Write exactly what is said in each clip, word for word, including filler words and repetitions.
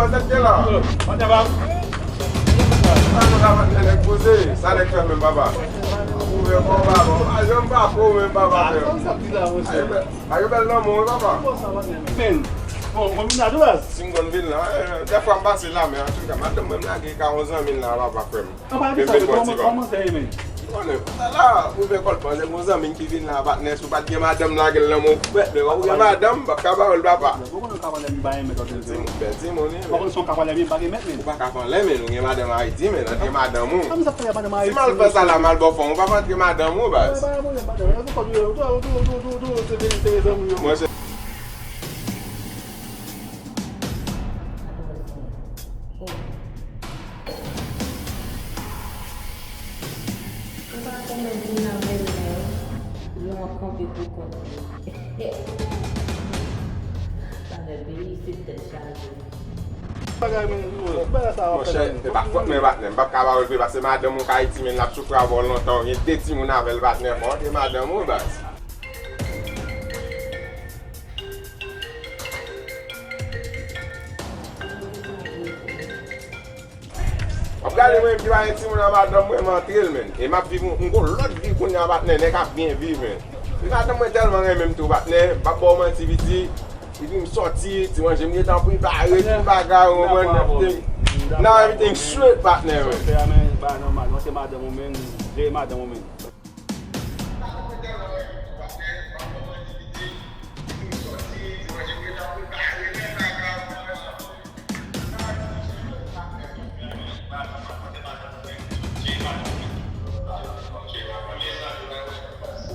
Sa k gen la? Patnè pa. Sa nou la, patnè, nèg poze. Sa nèg fè menm, papa? Ouvè kò, papa. Pa janm pa ko menm, papa, frè. Sa w ap di la, monchè? Ayo bèl, ayo bèl lanmou, wi, papa. Bon, sa, patnè. Men, bon, bon, vin la tou, baz. Si m konn vin la, eh, dèfwa m pase la, men antouka, madanm mwen m lage ka yon zanmi l la, papa, frè m. Anpale de sa, kòman, kòman sa ye, men? Konnen, sa la, ouvè kò l, panse gon zanmi ki vin la, patnè, si w pa t gen madanm, lage l nan men w frèt, men w gen madanm, m p ap ka ba w l, papa. Ou konnen w ka pale m pa renmen tande l. Timoun, bèl timoun, wi, men. Ou konnen si w ka pale m pa gen mèt, men. Ou pa ka pale, men, ou gen madanm Ayiti, men, antre madanm ou. Si m al fè sa la, m al bò fon, ou p ap antre madanm ou, baz. Monchè. Ou pa konn lè vin nan bèlmè, lè w ap kanpe pou kont li. Sa fè peyi isit tèt chaje. Bagay men, bagay sa w ap fè. Monchè, e pa fòt mwen, patnè. M p ap ka ba w l vre, paske madanm ou k Ayiti, men l ap soufri avè w lontan. Ou gen de timoun avè l, patnè. Fò w antre madanm ou, baz. W ap gade mwen ki pa gen timoun an madanm mwen, m antre l, men. E m ap viv yon, yon lòt vi kounye a, patnè, nèg ap byen viv, men. Epi madanm mwen tèlman renmen m tou, patnè, m p ap ba w manti, piti. Epi m sòti, ti manje m gentan prepare, tout bagay, ou konprann, everything. Now everything straight, patnè, men. Sa w fè a, men, pa nòmal, non, se madanm ou, men, se madanm ou, men.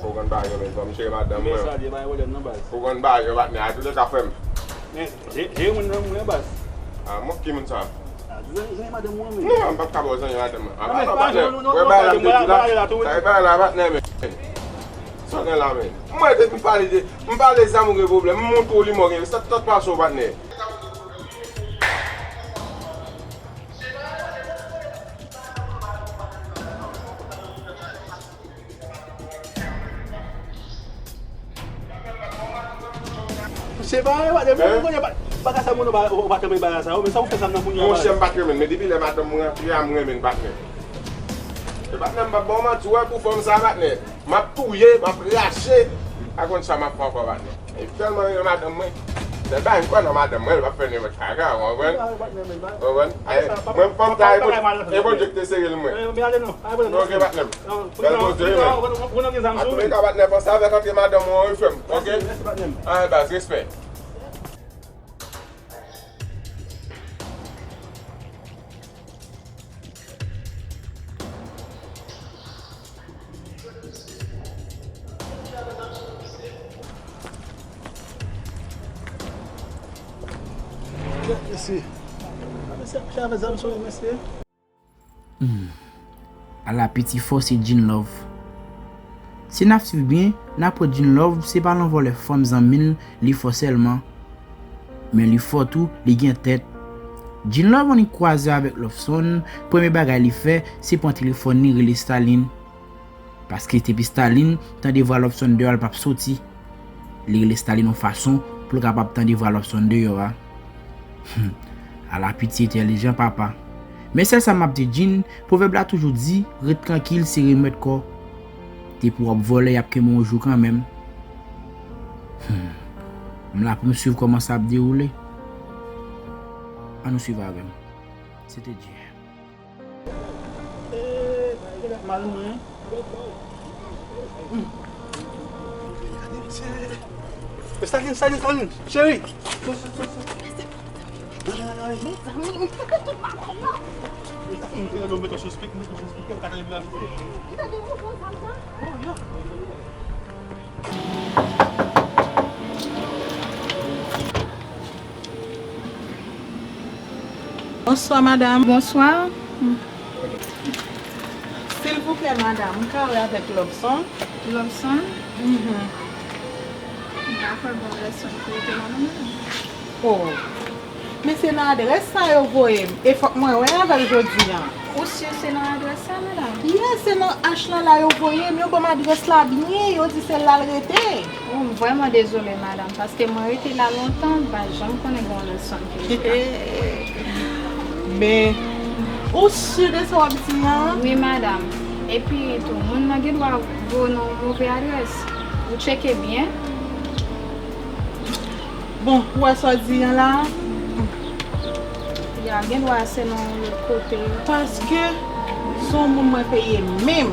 Ou konn bagay yo, men, fò m cheri madanm mwen. Ou konn bagay yo, patnè, a tou lè ka frè m. Men, e, e moun nan mwen, baz. A, mwen, ki moun sa? A, zanmi, zanmi madanm mwen, men. Non, m p ap ka ba w zanmi madanm mwen. A, non, men, non, pa patnè. Wè bagay la m te di la. Sa e bagay la, patnè, men. Sa w gen la, men. Mwen, depi m pale de, m pale zanmi w gen pwoblèm, m montre w li mò gen, sa t ap pase w, patnè. Se pa yon bagay, men, ou konnen, bagay sa moun ou pa, ou pa tanmen bagay sa yo, men sa ou fè sa m nan kounye a. Monchè, m pa t renmen l, men depi lè madanm mwen antre a, m renmen l, patnè. E patnè, m p ap ba w manti, w wè pou fòm sa, patnè. M ap touye, m ap rache. Pa konn sa m ap fè ankò, patnè. E tèlman renmen madanm mwen. Sèl bagay m kwè nan madanm mwen, l p ap fè nenpòt kaka, w konprann? Ou konprann? Mwen, fòm ta, e Bondye, e Bondye ki te sere l mwen. Ok, patnè m. Bèl koze, wi, men. An tou lè ka, patnè, panse avèk antre madanm mwen, wi, frè m. Ok? Ay, baz, respè. Mesye. Mesye ap chave zam sou li, mesye. Hmm. Ala piti fò se Jean Love. Si n ap swiv byen, n ap wè Jean Love se pa lan vòlè fanm zanmi l, li fò sèlman. Men li fò tou, li gen tèt. Jean Love annik kwaze avèk Lobson, premye bagay li fè, se pran telefòn li rele Stalin. Paske depi Stalin tande vwa Lobson deyò a, l p ap soti. Li rele Stalin yon fason pou l kapab tande vwa Lobson deyò a. Hmm. Ala piti entèlijan papa. Men sèl sa m ap di Jean, pwovèb la toujou di, ret trankil, se remèd kò. Depi w ap vòlè, y ap kenbe w jou kanmenm. Hmm. M la pou m swiv kòman sa ap dewoule. Ann nou swiv avè m. Se te Jean. Eh, bagay la mal mwen. Hmm. Stalin, Stalin, Stalin, cheri. Mezanmi, m pete tout bagay la. Mwen te mete sou speak, mete sou speaker, gade la. Gade yon bon zam sa. Oh, yeah. Bonswa, madam. Bonswa. Silvouplè, madam, m ka wè avèk Lobson? Lobson? Mhm. M pa kwè gon lèson pou rete la non, madam. Oh. Men se nan adrès sa yo voye m. E fòk mwen wè avè l jodi a. Ou si se nan adrès sa, madam? Yes, se nan H lan la yo voye m. Yo ban m adrès la byen. Yo di se la l rete. Oh, m vrèman dezole, madanm, paske mwen rete la lontan, m pa janm konnen gen yon lòt sòn ki rete la. Men, ou si de sa w ap di an? Wi, madanm. Epi tou, moun nan gen dwa voye w nan yon move adrès. Ou tcheke byen. Bon, ou wè sa w di an la? Ya, gen dwa se nan yon lòt kote. Paske se yon moun mwen peye menm.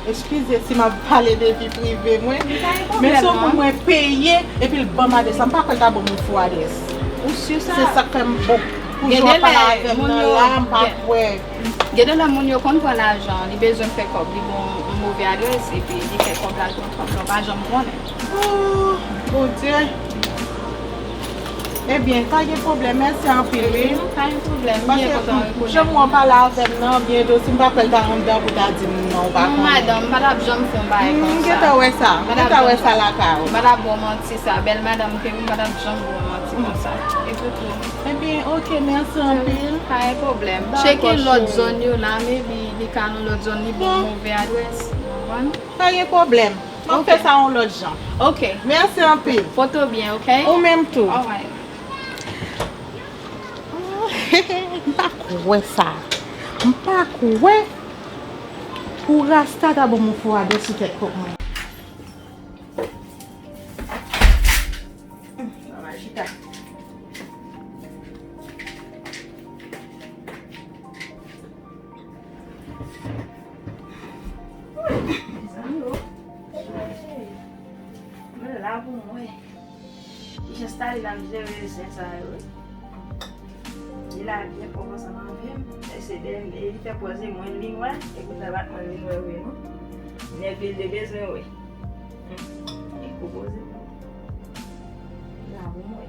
Eskize si m ap pale de vi prive mwen, men se yon moun mwen peye epi l ban m adrès la. M pa kwè l ta ban m yon fo adrès. Ou si sa? Se sa k fè m, bon, pou jan w ap pale avè m nan la, m pa kwè. Gen de lè moun yo konn pran lajan, li bezwen fè kòb, li bon yon move adrès, epi li fè kòb la, l pran kòb la, w pa janm konnen. Oh, Bondye. Ebyen, pa gen pwoblèm, mèsi anpil, wi. Pa gen pwoblèm, m byen kontan rekonnen. Paske jan w pale avè m nan, byen dous, m pa kwè l ta anndan pou ta di m non, ou pa konnen. Non, madanm, m pa t ap janm fè yon bagay konsa. M gentan wè sa, m gentan wè sa lakay ou. M pa t ap ba w manti sa, bèl madanm ke m, m pa t ap janm ba w manti konsa. Epi tou. Ebyen, oke, mèsi anpil. Pa gen pwoblèm. Tcheke lòt zòn yo la, maybe li ka nan lòt zòn, li ba w move adrès. Ou konprann? Pa gen pwoblèm. M ap fè sa yon lòt jan. Ok. Mèsi anpil. Foto byen, ok? Ou menm tou. Alright. M pa kwè sa. M pa kwè pou Rasta ta ban m yon fo adrès sou tèt kòk mwen. Mama Chita. Mezanmi, o. Mwen la pou mwen. Ki jan Stalin ap jere zen sa yo, wi. Li la byen pwòp ansanm avè m. E se dèyè m, e li fè pòz li, mwen li nwè, e kounye a bat mwen li nwè, wi, non. Nèg li te bezwen wè. Hmm. E kou poze. Bravo, mwen.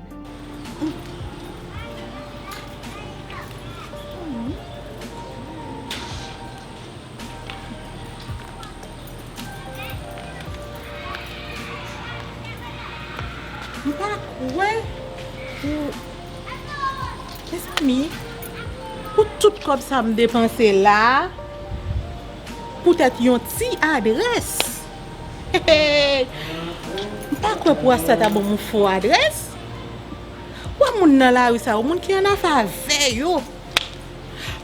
M pa kwè pou, mezanmi, pou tout kòb sa m depanse la, poutèt yon ti adrès. M pa kwè pou Rasta ta ban m yon fo adrès. Wè moun nan lari sa yo, moun ki annafè avè yo.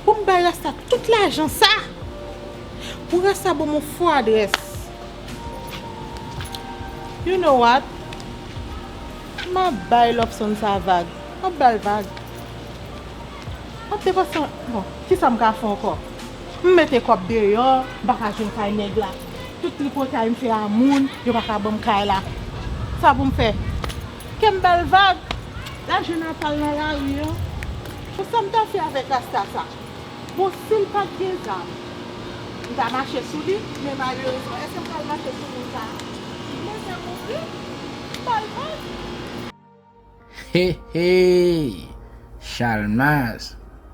Pou m bay Rasta tout lajan sa. Pou Rasta ban m yon fo adrès. You know what? M ap bay Lobson sa vag. M ap ba l vag. M ap depanse, bon, kisa m ka fè ankò? M mete kòb deyò, m pa ka jwenn kay nèg la. Tout tripotay m fè a moun, yo pa ka ban m kay la. Sa pou m fè? Ke m ba l vag? Lajan n ap al nan lari an. Pou sa m ta fè avèk Rasta sa? Bon, si l pa t gen zam, m ta mache sou li, men malerezman, èske m pral mache sou moun sa a? M bezwen mouri, m ba l vag. Hey, hey! Chalmas!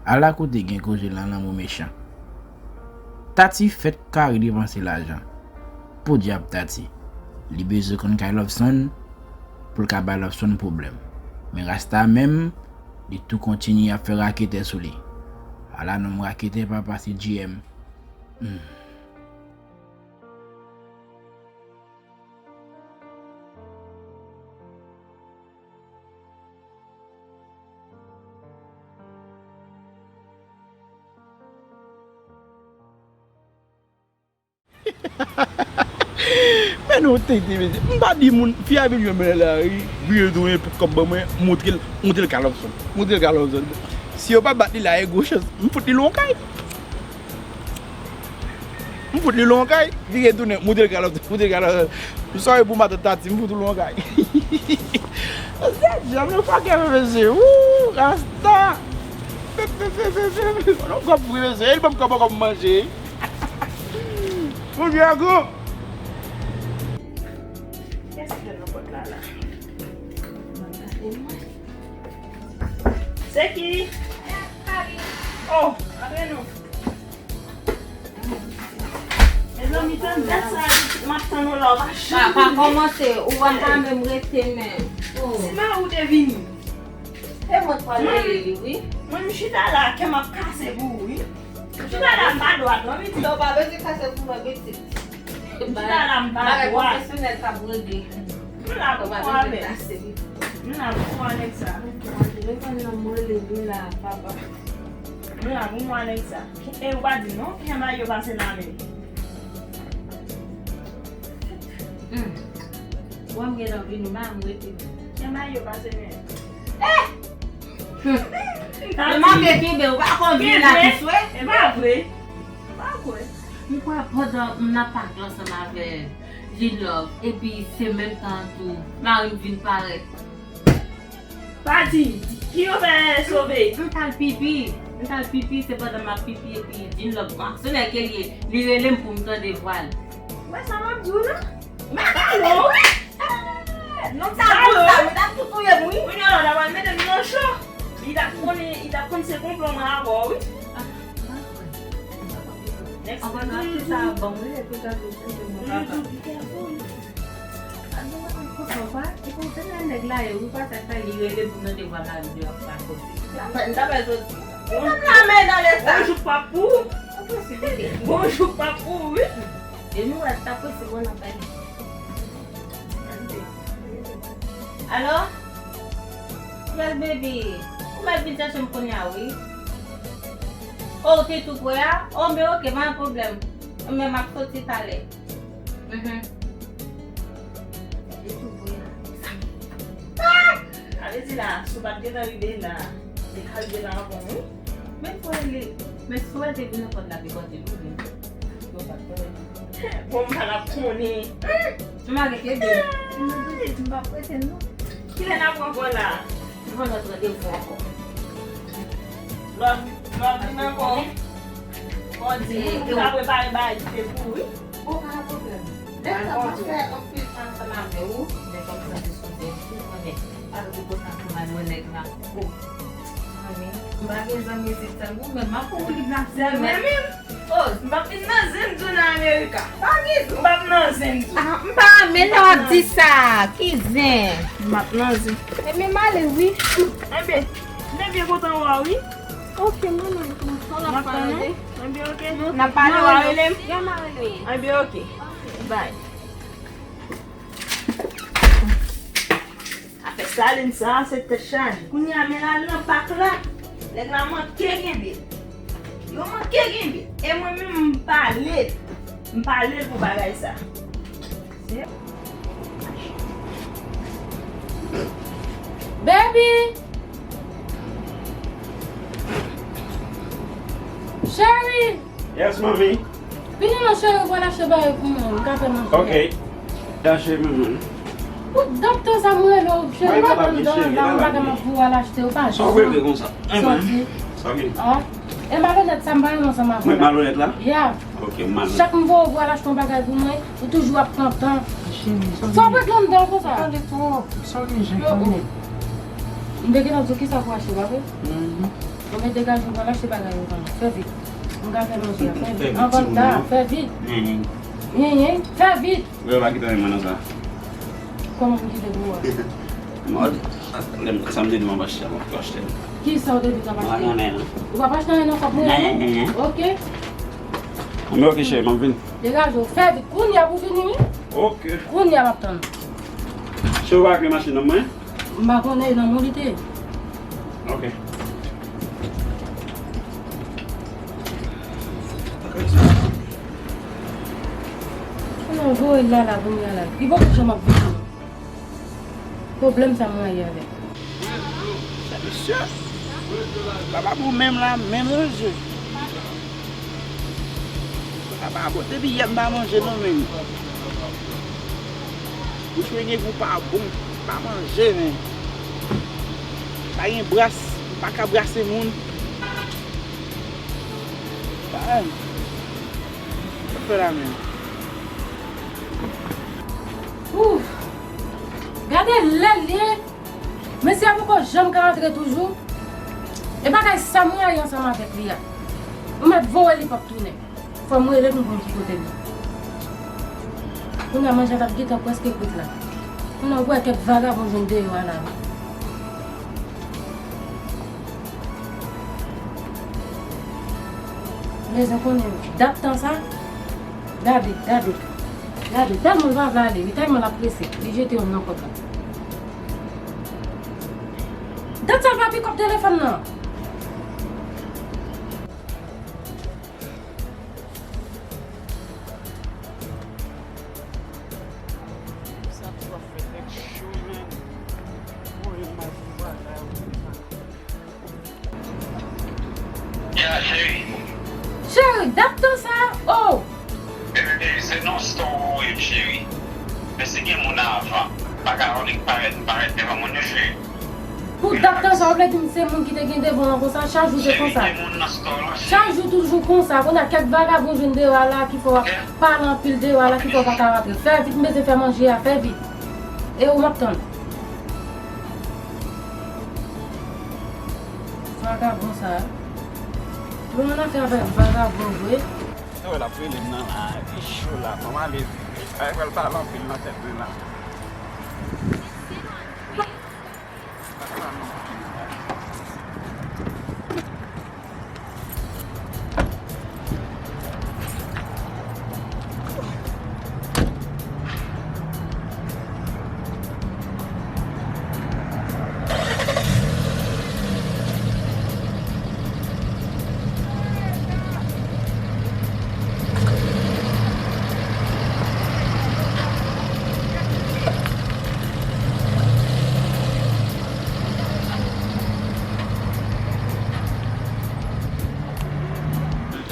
Ala kote gen koze lan lanmou mechan. Tati fèk kare depanse lajan. Podyab Tati. Li bezwen konn kay Lobson pou l ka bay Lobson pwoblèm. Men Rasta menm, li tou kontinye ap fè raketè sou li. Ala nonm raketè pa pase G M. Hmm. Men nou tenten, mesye. M pa di moun, fi a vin jwenn mwen nan lari, vire tounen, pran kòb ban mwen, montre l, montre l kay Lobson. Montre l kay Lobson. Si yo pa bat li la, e gwo chans, m fout li lwen kay. M fout li lwen kay, vire tounen, montre l kay Lobson, montre l kay Lobson. M sòri pou matant Tati, m fout ou lwen kay. Mesye, djòb nou fòkè, mesye. Wou, Rasta. Fè, fè, fè, fè, fè. Non, kòb vre, mesye. E l ban m kòb ankò pou m manje. Mon Dieu, gwo. Kiyès ki fè nan pòt la, la? Se ki? Oh, antre non. Mezanmi, tann dat sa, m ap tann ou la, ou pa janm vini. Pa, pa kòmanse, ou wè m pa menm rete menm. Oh. Si mari w te vini. E mwen k pral rele li, wi. Mwen, m chita la, kè m ap kase pou ou, wi. M chita la, m pa dwat, non, pitit. Non, pa bezwen kase pou mwen, pitit. Jodi a la m pa dwat. Bagay pwofesyonèl k ap regle. M la pou kò avè. M la pou kò avèk sa. Telefòn nan m rele m la, papa. M la pou kò avèk sa. E ou pa di non, kiyè bagay yo pase nan men. Hmm. Wè m gen anvi nou, ba m rete. Kiyè bagay yo pase men. Eh! Hmm. Mwen manke kenbe, ou pa konn vin la tou swe. E pa vre. E pa vre. M kwè pandan m nan pake ansanm avè Jean Love, epi se menm tan an tou, mari m vin parèt. Pati, ki yo fè sove? M t al pipi. M t al pipi, se pandan m ap pipi, epi Jean Love, aksyonè ke l ye, li rele m pou m tande vwa l. Ou wè sa m ap di w la? M ap pale w wi. Non, sa bon, sa, wi, t ap tou touye m wi. Wi, non, non, ta pral mete m nan cho. Li t ap konnen, li t ap konn se konplo mwen avè w wi. Next time. Anvan nou achte sa a ban m wi, epi gade se ke mwen pa. Be careful. Ap gen mwen konn konplo pa, epi w tande nèg la ye wi, pa sa k fè li rele pou mande vwa mari m ap rakonte. N ta pral soti. Li t ap la men nan lè sa. Bonjou, papou. Bonjou, papou, wi. E nou wè, sa posib, on apèl. Alo? Yes, baby. Ou mèt vin chèche m kounye a, wi. O, w te tou pre a? O, men oke, pa gen pwoblèm. Men m ap soti talè. Mhm. Li tou pre a. Ah! Sa vle di la, si w pa t gentan rive la, li ka rive la avan, wi. Men fò li, men si w te vin nan pòt la, pi kote nou vin. Yo pa t konnen. Bon, m pa t ap konnen. M pa gen kebe. M pa prete non. Kilè n ap pran kò la? M pran lòt randevou ankò. Lòt, lòt vin ankò. Bon, di moun pou ta prepare bagay ki te pou, wi. Bon, pa gen pwoblèm. Lè sa m ap fè anpil tan ansanm avè w, men kòm sa se sou tè, ou konnen. Pale de konsa pou m al wè nèg la. Oh. Mami, m pa gen zanmi isit tankou, men m ap pou li nan sèl men. Oh, m p ap vin nan zen tou nan Amerika. Pa gen zen. M p ap nan zen tou. Ah, m pa renmen lè w ap di sa. Ki zen? M p ap nan zen. Ebyen, m ale, wi. Enben, m te byen kontan wè w, wi. Ok, manman, m kontan la pale. Enben, ok. N ap pale, w a rele m? Ya, m a rele w. Enben, ok. Bye. Afè Salin sa, se tèt chaje. Kounye a, men l al nan bak la. Nèg la manke kenbe l. Yo manke kenbe l. E mwen menm, m pale l. M pale l pou bagay sa. Baby! Cheri! Yes, manmi. Vini non, cheri, ou pral achte bagay pou mwen, m ka fè manje. Ok. Dache, manman. Ou, dòktè sa m rele w, cheri, ou pa konn dan, dan bagay m ap pou w al achte, ou pa janm soti. Sa w rele konsa? Sa vin? Ah. E malonèt sa, m pa renmen ansanm avè w. Mwen malonèt la? Ya. Ok, m malonèt. Chak m voye w pou al achte yon bagay pou mwen, ou toujou ap pran tan. Cheri, sa w gen? Sa w pran tan anndan konsa? Pale twòp. Sa w gen, Jean-Claude? M te gentan di w kisa pou achte, pa vre? Mhm. Bon, men degaje w, pral achte bagay yo, fè vit. M ka fè manje a, fè vit. Anvan ta, fè vit. Nyenyen. Nyenyen, fè vit. Ou pa kite anyen mwen nan sa. Kòman m kite pou ou a? Mòd, lè m, sa m te di w m ap achte a, m ap achte l. Kisa w te di w t ap achte? Mwen pa nan men l. Ou p ap achte anyen nan kòb mwen, non? Nyenyen. Ok. Anben, ok, cheri, m ap vin. Degaje w, fè vit. Kounye a pou fini, wi. Ok. Kounye a m ap tann. Cheri, ou pa gen machin nan men? M pa konnen nan men w li te ye. Ok. Konnen voye l la, la, kounye a la. Li poko janm ap vini. Pwoblèm sa mwen ye avè l. Mesye, papa pou menm la, menm ranje. Papa, bon, depi yè m pa manje non, men. Bouch mwen gen gou pa bon, pa manje, men. Pa gen bras, m pa ka brase moun. Ay. Sa fè la menm. Ouf! Gade lè l ye! Mesye a poko janm ka antre toujou. E bagay sa m rayi ansanm avèk li a. Ou mèt voye li p ap tounen. Fò m rele pou m konn ki kote l ye. Kounye a manje a t ap gentan prèske kwit la. Kounye a ou wè kèk vagabon jwenn deyò a la wi. Mezanmi, konnen dat tan sa, gade, gade. Gade, tèlman l pa vle ale, wi, tèlman l ap prese, li jete youn nan pòt la. Dat sa l pa pikòp telefòn nan. Sa twò fè tèt cho, man. Voye m al pou bagay. Ya, cheri. Cheri, dat tan sa, oh! Baby, se nan store ou ye, cheri. Men si gen moun avan, pa ka annik parèt, parèt devan moun yo, cheri. Pou dat tan sa, ou vle di m se moun ki te gen devan an konsa, chak jou se konsa. Cheri, gen moun nan store la, cheri. Chak jou toujou konsa, kounye a kèk vagabon jwenn deyò a la ki fè w ap pale anpil deyò a la ki fè w pa ka rantre. Fè vit, m bezwen fè manje a, fè vit. E ou m ap tann. Vagabon sa. Mwen ann afè avèk vagabon vre. Ou wè l ap rele m nan la, li cho la, fò m ale vit. Ay, pral pale anpil nan tèt mwen la.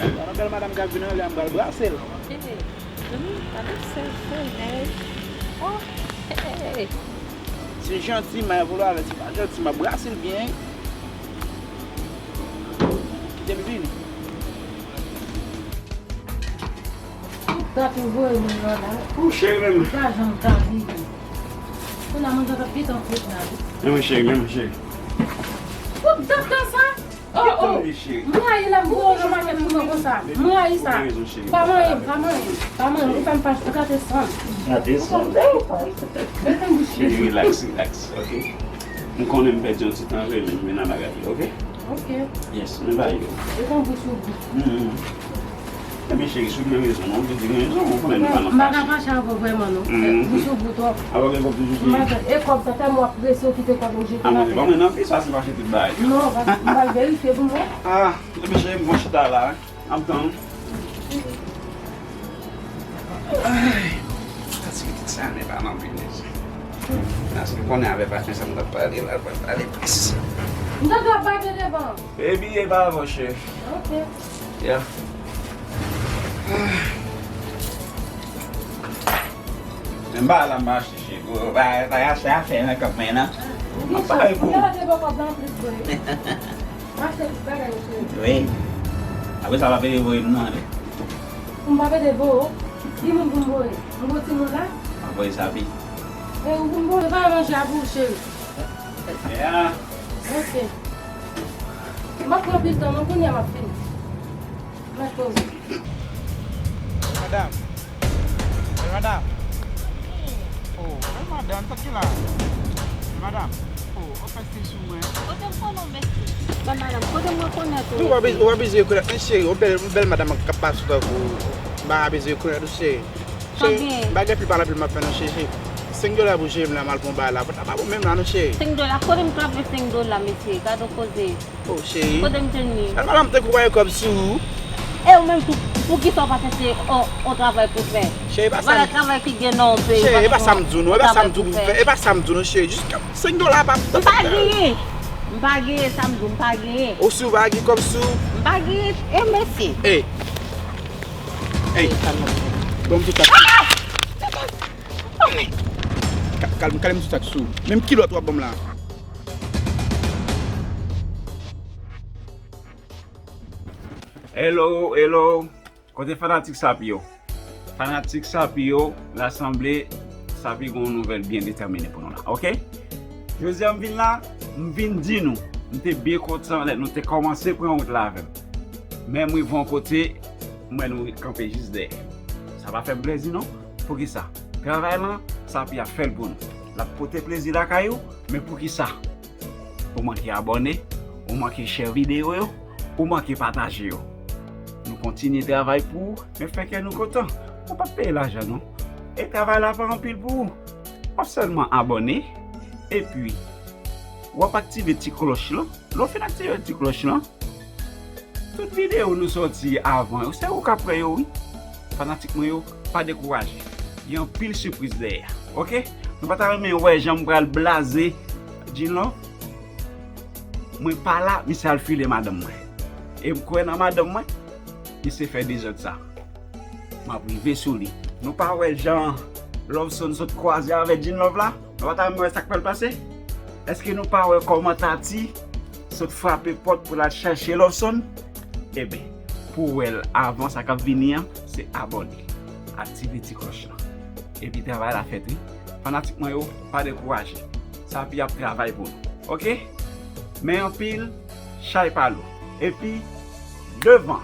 Yon bèl madanm k ap vin anlè a, m pral brase l. Hey, hmm, gade sèl solèy. Oh, hey. Se janti, m a volo avè, se pa janti, m ap brase l byen. Kite m vini. Tout dat ou voye moun nan la. Ou cheri menm. Ou pa janm ka viv. Kounye a moun sa t ap gentan fèt la wi. Men mwen cheri, men mwen cheri. Tout dat konsa. Oh, oh. Mwen rayi lè m voye w nan makèt pou mwen konsa. Mwen rayi sa. Pa manyen m, pa manyen m, pa manyen m. Ou fè m fache, ou gate san m. Gate san m. Mete m bouch. Cheri, relax, relax, ok? M konnen m pèdi yon ti tan, rele m, vin nan bagay yo, ok? Ok. Yes, men ba yo. E konn bouch ou bouch. Ebyen cheri, si w gen rezon, non, ou vle di gen rezon, ou konnen nou pa nan fache. M pa ka fache avè w vrèman, non. Bouch ou bouch twòp. Avè w gen kòb toujou cheri. E kòb sa, tèlman w ap prese, w kite kòb ou jete atè. A, mwen, ban mwen nan pi, sa se fache tout bagay. Non, m pral verifye pou mwen. Ah, ebyen cheri, m gon chita la, wi. M ap tann ou. Ay, sa ti pitit sa, men pa nan pi nèg. Paske konnen avè paten sa m t ap pale la, l pral pale plis. M tande w ap bake devan. Baby, e pa avè w, cheri. Ok. Yeah. Men m pa la m achte, cheri. Ou pa, pa achte afè nan kòb mwen, non. M ap pale pou ou. Ou te ba kòb la anplis vre. M achte tout bagay yo, cheri. Wi. Apre sa, pa pede voye m, non, ale. Pou m pa pede voye w? Ki moun pou m voye? M gon timoun la? M ap voye Sapi. E ou pou m voye? Pa manje a pou ou, cheri. Yeah. Ok. M ap pran pil tan, non, kounye a m ap fini. Mèt poze. Madam. Wi, madam. Oh, wi, madam, tanki la. Wi, madam. Oh, ou fè stil sou mwen. Kote m konnen w, mesye? Ban madanm, kote m rekonèt ou, mesye? Ou pa bez-, ou pa bezwen rekonèt mwen, cheri. Yon bèl, yon bèl madanm k ap pase tankou ou. M pa bezwen rekonèt ou, cheri. Cheri, m pa gen pil pale anpil m ap fè non, cheri. Senk dola pou jere m la, m al pran bagay la. Pòt la pa bon menm la non, cheri. Senk dola? Kote m twouve senk dola, mesye? Gade yon koze. Oh, cheri. Kote m jwenn li? Al pale m tankou w pa gen kòb sou ou. E ou menm tou, poukisa w pa chèche on, on travay pou fè? Cheri, e pa sa. Vwala travay ki gen nan yon peyi, cheri, e pa sa m di w non, e pa sa m di w pou fè, e pa sa m di w non, cheri. Jis senk dola pa. M pa genyen. M pa genyen, sa m di w, m pa genyen. Ou si w pa gen kòb sou ou? M pa genyen, e mesye. Ey. Ey. Ban m tou tak. Ah! Ka-, kalm, kalm tou tak sou ou. Menm kilòt w ap ban m la. Hello, hello. Kote fanatik Sapi yo? Fanatik Sapi yo, rasanble, Sapi gen yon nouvèl byen detèmine pou nou la, ok? Jodi a m vin la, m vin di nou, m te byen kontan lè nou te kòmanse pran wout la avè m. Men m rive yon kote, m wè nou ret kanpe jis dèyè. Sa pa fè m plezi non. Poukisa? Travay lan, Sapi ap fè l pou nou. L ap pote plezi lakay ou, men poukisa? Ou manke abòne, ou manke share videyo yo, ou manke pataje yo. Nou kontinye travay pou ou, men fè kè nou kontan. Nou p ap peye lajan non. E travay la pa anpil pou ou. W ap sèlman abòne, epi w ap aktive ti klòch lan. Lè w fin aktive ti klòch lan, tout videyo nou sòti avan yo, se ou k ap wè yo, wi. Fanatik mwen yo, pa dekouraje. Gen anpil sipriz dèyè, oke? Nou pa ta renmen wè jan m pral blaze Djinlove. Mwen pa la, misye al file madanm mwen. E m kwè nan madanm mwen, misye fè dezòd sa. M ap rive sou li. Nou pa wè jan Loveson sot kwaze avèk Djinlove la? Nou pa ta renmen wè sa k pral pase? Èske nou pa wè kòman Tati sot frape pòt pou l al chache Loveson? Eben, pou w wè l avan sa k ap vini an, se abòne, aktive ti klòch lan. Epi travay la fèt, wi. Fanatik mwen yo, pa dekouraje. Sapi ap travay pou nou, oke? Men anpil, chay pa lou. Epi, devan,